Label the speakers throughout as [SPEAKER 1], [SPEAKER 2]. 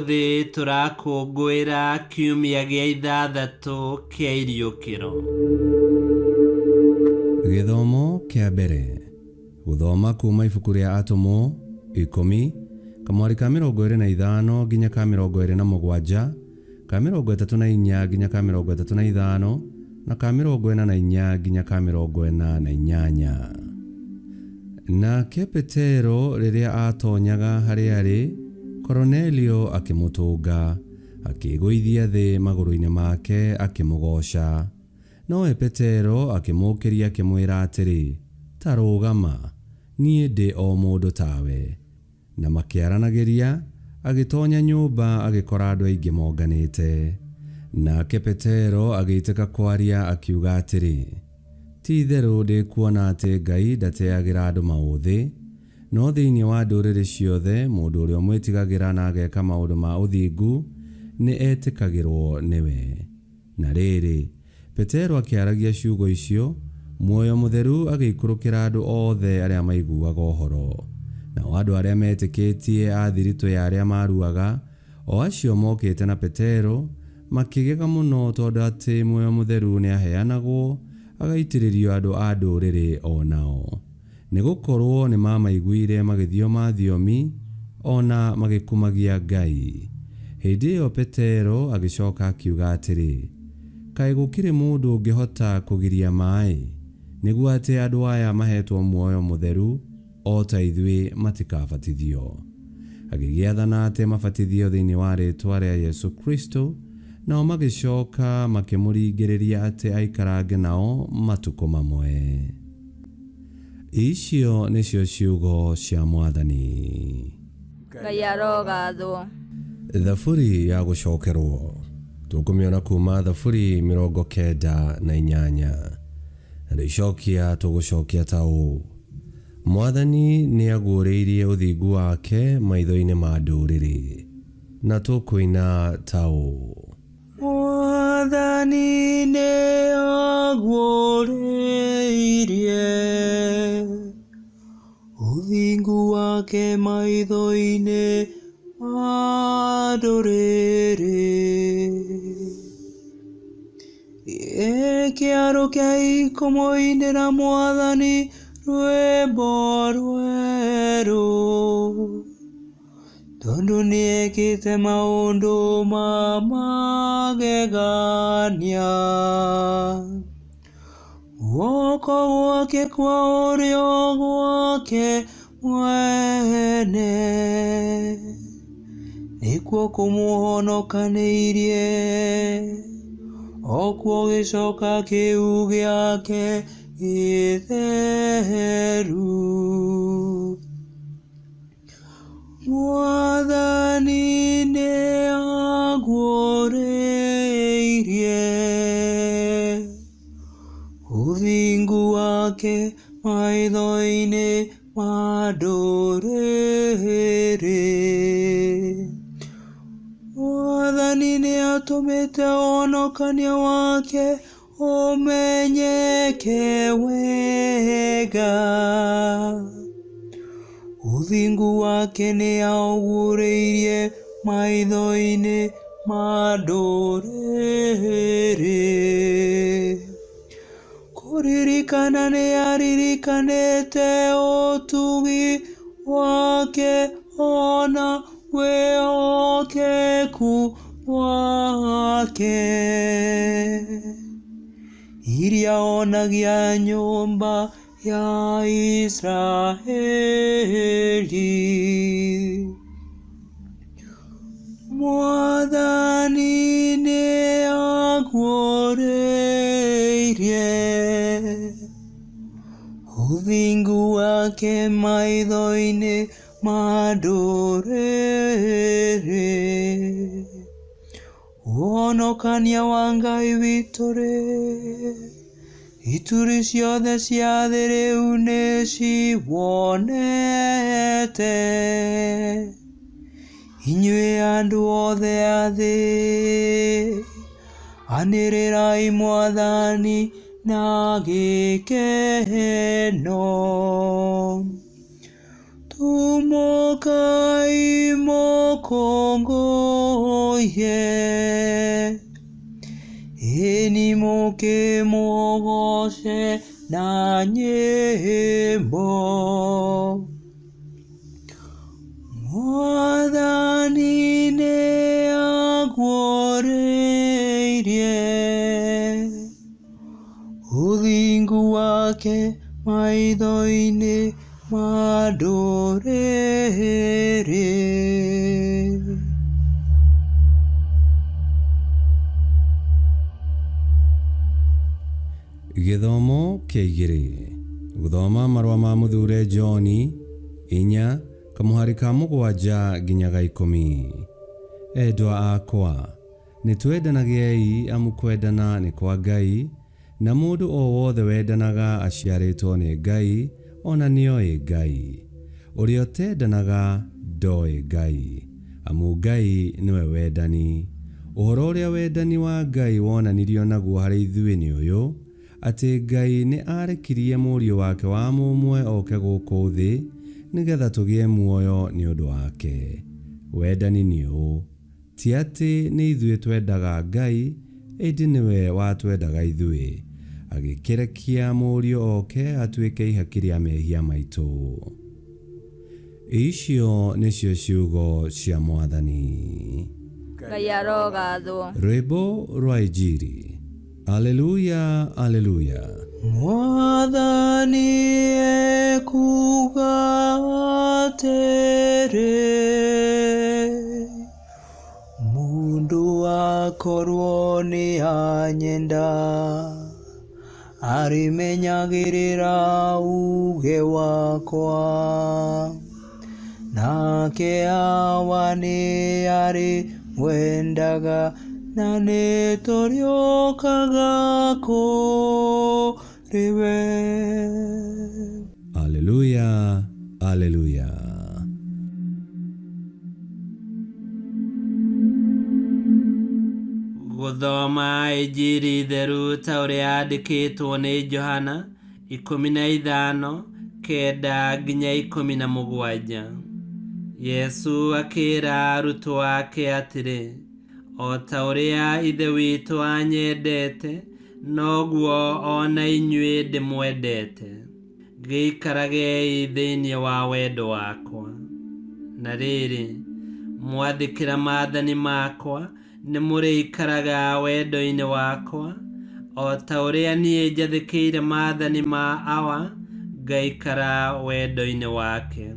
[SPEAKER 1] Ũmũthĩ tũrakũngũĩra kiumia gĩa ithathatũ kĩa iriũkĩro.
[SPEAKER 2] Gĩthomo kĩa mbere. Gũthoma kuuma ibuku rĩa Atũmwo 10, kamwari ka 25 nginya ka 27, ka 34 nginya ka 35, na ka 44 nginya ka 48. Nake Petero rĩrĩa aatonyaga harĩa arĩ, Koronelio akĩmũtũnga, akĩĩgũithia thĩ magũrũ-inĩ make akĩmũgooca. Nowe Petero akĩmũũkĩria akĩmwĩra atĩrĩ, Ta rũgama, niĩ ndĩ o mũndũ tawe. Na makĩaranagĩria, agĩtonya nyũmba agĩkora andũ aingĩ monganĩte. Nake Petero agĩitĩka kwaria akiuga atĩrĩ, Ti-itherũ ndĩkuona atĩ Ngai ndateagĩra andũ maũthĩ, no thĩinĩ wa ndũrĩrĩ ciothe mũndũ ũrĩa ũmwĩtigagĩra na ageka maũndũ ma ũthingu nĩ etĩkagĩrũo nĩwe. Na rĩrĩ, Petero akĩaragia ciugo icio, Muoyo Mũtheru agĩikũrũkĩra andũ othe arĩa maiguaga ũhoro. Nao andũ arĩa meetĩkĩtie a thiritũ ya arĩa maaruaga, o acio mokĩte na Petero, makĩgega mũno tondũ atĩ Muoyo Mũtheru nĩaheanagwo agaitĩrĩrio andũ a Ndũrĩrĩ o nao. Nĩ gũkorũo nĩmaamaiguire magĩthioma thiomi, o na magĩkumagia Ngai. Hĩndĩ ĩo Petero agĩcoka akiuga atĩrĩ, Kaĩ gũkĩrĩ mũndũ ũngĩhota kũgiria maĩ, nĩguo atĩ andũ aya maheetwo Muoyo Mũtheru o ta ithuĩ matikabatithio? Agĩgĩathana atĩ mabatithio thĩinĩ wa rĩĩtwa rĩa Jesu Kristo, nao magĩcoka makĩmũringĩrĩria atĩ aikarange nao matukũ mamwe. Icio nĩcio ciugo cia Mwathani.
[SPEAKER 3] Ngai arogathwo.
[SPEAKER 2] Thaburi ya gũcokerwo. Tũkũmĩona kuma Thaburi 98. Narĩo icokia tũgũcokia ta ũũ: Mwathani nĩaguũrĩirie ũthingu wake maitho-inĩ ma ndũrĩrĩ. Na tũkũina ta ũũ.
[SPEAKER 4] Mwathani nĩaguũrĩirie ũthingu wake maitho-inĩ ma ndũrĩrĩ. Ĩ kũmũinĩra Mwathani rwĩmbo rwerũ, tondũ nĩekĩte maũndũ ma magegania. Guoko gwake kwa ũrĩo gwake mwene nĩkuo kũmũhonokanĩirie, o kuo gĩcoka kĩu gĩake gĩtheru. Mwathani nĩaguũrĩirie ũthingu wake maitho-inĩ ma ndũrĩrĩ. Mwathani nĩatũmĩte ũhonokania wake ũmenyeke wega. Ũthingu wake nĩaũguũrĩirie maitho-inĩ ma ndũrĩrĩ. Kũririkana nĩaririkanĩte ũtugi wake ona wĩhokeku wake, iria onagia nyũmba ya Israeli. Mwathani nĩaguũrĩirie ũthingu wake maitho-inĩ ma ndũrĩrĩ. Ũhonokania wa Ngai witũ-rĩ, ituri ciothe cia thĩ rĩu nĩciwonete. Inyuĩ andũ othe a thĩ, anĩrĩrai Mwathani na gĩkeno. Tumũkai mũkũngũĩre. Mũrũihe, ĩni mũkĩmũgooce na nyĩmbo. Mwathani nĩaguũrĩirie ũthingu wake maitho-inĩ ma ndũrĩrĩ.
[SPEAKER 2] Gĩthomo kĩa igĩrĩ gũthoma marũa ma mũthure John inya kamũhari ka mũgwanja nginya ga ikũmi. Endwa akwa, nĩ twendanagei amu kwendana nĩ kwa Ngai, na mũndũ o wothe wendanaga aciarĩtwo nĩ Ngai ona nĩoĩ Ngai. Ũrĩa ũtendanaga ndoĩ Ngai, amu Ngai nĩwe wendani. Ũhoro ũrĩa wendani wa Ngai wonanirio naguo harĩ ithuĩ nĩ ũyũ, atĩ Ngai nĩ arekirie mũriũ wake wa mũmwe oke gũkũ thĩ nĩgetha tũgĩe muoyo nĩ ũndũ wake. Wendani nĩ ũũ, ti atĩ nĩ ithuĩ twendaga Ngai, ĩndĩ nĩwe watwendaga ithuĩ, agĩkĩrekia mũriũ oke atuĩke ihaki rĩa mehia maitũ. Icio nĩcio ciugo cia Mwathani.
[SPEAKER 3] Ngai arogathwo.
[SPEAKER 2] Rwĩmbo rwa Injiri. Aleluya, aleluya.
[SPEAKER 4] Mwathani ekuuga atĩrĩ, mũndũ akorwo nĩ anyenda, arĩmenyagĩrĩra uge wakwa, nake Awa nĩ arĩmwendaga, na nĩ tũrĩũkaga kũrĩ we.
[SPEAKER 2] Aleluya, aleluya.
[SPEAKER 1] Gũthoma Injiri theru ta ũrĩa yandĩkĩtwo nĩ Johana 15 9 nginya 17. Yesu akĩra arutwo ake atĩrĩ, o ta ũrĩa Ithe witũ anyendete, noguo o na inyuĩ ndĩmwendete. Gĩikaragei thĩinĩ wa wendo wakwa. Na rĩrĩ, mwathĩkĩra maathani makwa, nĩ mũrĩikaraga wendo-inĩ wakwa, o ta ũrĩa niĩ njathĩkĩire maathani ma Awa, ngaikara wendo-inĩ wake.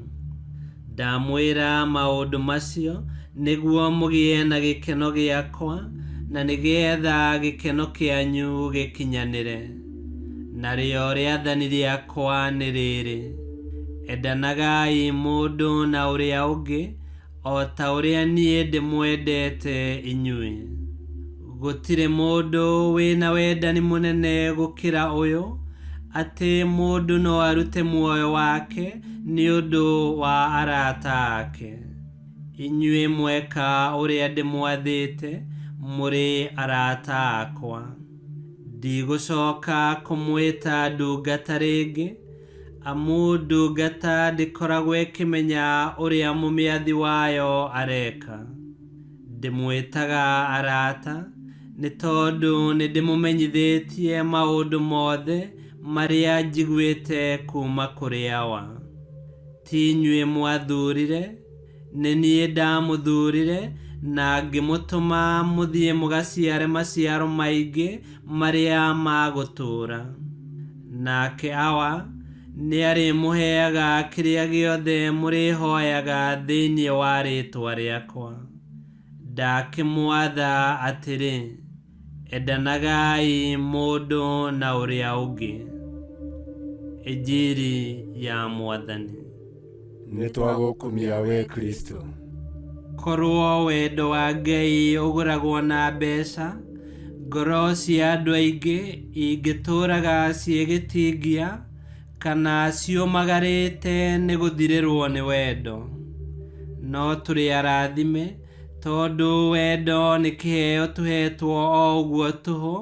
[SPEAKER 1] Ndamwĩra maũndũ macio nĩguo mũgĩe na gĩkeno gĩakwa, na nĩgeetha gĩkeno kĩanyu gĩkinyanĩre. Narĩo rĩathani rĩakwa nĩ rĩrĩ, endanagai mũndũ na ũrĩa ũngĩ, o ta ũrĩa niĩ ndĩmwendete inyuĩ. Gũtirĩ mũndũ wĩna wendani mũnene gũkĩra ũyũ, atĩ mũndũ no arute muoyo wake nĩ ũndũ wa arata ake. Inyuĩ mweka ũrĩa ndĩmwathĩte, mũrĩ arata akwa. Ndigũcoka kũmwĩta ndungata rĩngĩ, amu ndungata ndĩkoragwo ĩkĩmenya ũrĩa mũmĩathi wayo areka. Ndĩmwĩtaga arata, nĩ tondũ nĩndĩmũmenyithĩtie maũndũ mothe marĩa njiguĩte kuuma kũrĩ Awa. Ti inyuĩ mwathurire, nĩ niĩ ndamũthurire, na ngĩmũtũma mũthiĩ mũgaciare maciaro maingĩ marĩa magũtũũra. Nake Awa nĩarĩmũheaga kĩrĩa gĩothe mũrĩhooyaga thĩinĩ wa rĩĩtwa rĩakwa. Ndakĩmwatha atĩrĩ, endanagai mũndũ na ũrĩa ũngĩ. Injiri ya Mwathani.
[SPEAKER 5] Nĩ twagũkumia we Kristo.
[SPEAKER 1] Korwo wendo wa Ngai ũgũragwo na mbeca, ngoro cia andũ aingĩ ingĩtũũraga ciĩgĩtingia kana ciũmagarĩte nĩ gũthirĩrwo nĩ wendo. No tũrĩ arathime tondũ wendo nĩ kĩheo tũhetwo o ũguo tũhũ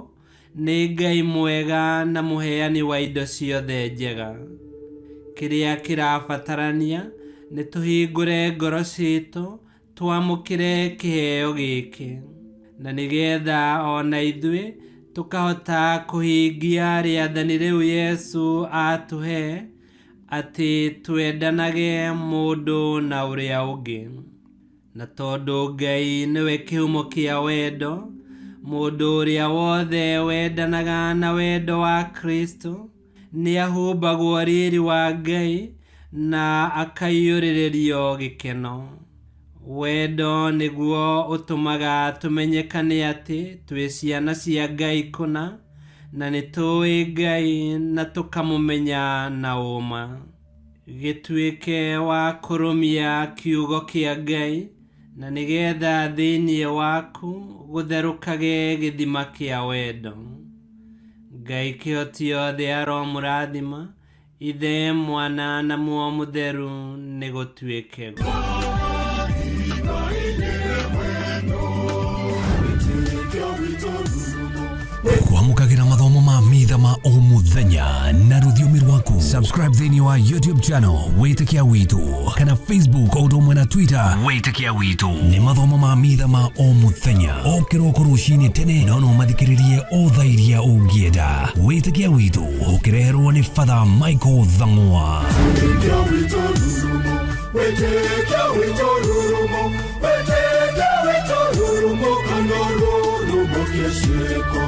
[SPEAKER 1] nĩ Ngai mwega na mũheani wa indo ciothe njega. Kĩrĩa kĩrabatarania nĩ tũhingũre ngoro citũ Twamũkĩre kĩheo gĩkĩ, na nĩgetha o na ithuĩ tũkahota kũhingia rĩathani rĩu Yesu atũhe atĩ twendanage mũndũ na ũrĩa ũngĩ. Na tondũ Ngai nĩwe kĩhumo kĩa wendo, mũndũ ũrĩa wothe wendanaga na wendo wa Kristo nĩahumbagwo riri wa Ngai na akaiyũrĩrĩrio gĩkeno. Wendo nĩguo ũtũmaga tũmenyekane atĩ twĩ ciana cia Ngai kũna, na nĩtũĩ Ngai na tũkamũmenya na ũma. Gĩtuĩke wa kũrũmia kiugo kĩa Ngai, na nĩgetha thĩinĩ waku gũtherũkage gĩthima kĩa wendo. Ngai kĩhoti othe aromũrathima, Ithe, Mwana na Muoyo Mũtheru, nĩgũtuĩke guo.
[SPEAKER 6] Kwamũkagĩra mathomo ma mitha ma o mũthenya na rũthiomi rwaku. Subscribe thĩinĩ wa YouTube channel Wĩtĩkia Witũ kana Facebook o ũndũ ũmwe na Twitter Wĩtĩkia Witũ. Nĩ mathomo ma mitha ma o mũthenya o kĩroko rũcinĩ tene, no no mathikĩrĩrie o thaa iria ũngĩenda. Wĩtĩkia Witũ ũkĩreherwo nĩ Father Michael Thang'wa.
[SPEAKER 7] Wĩtĩkia witũ rurumo, wĩtĩkia witũ rurumo, wĩtĩkia witũ rurumo, kana rurumo kĩciĩko.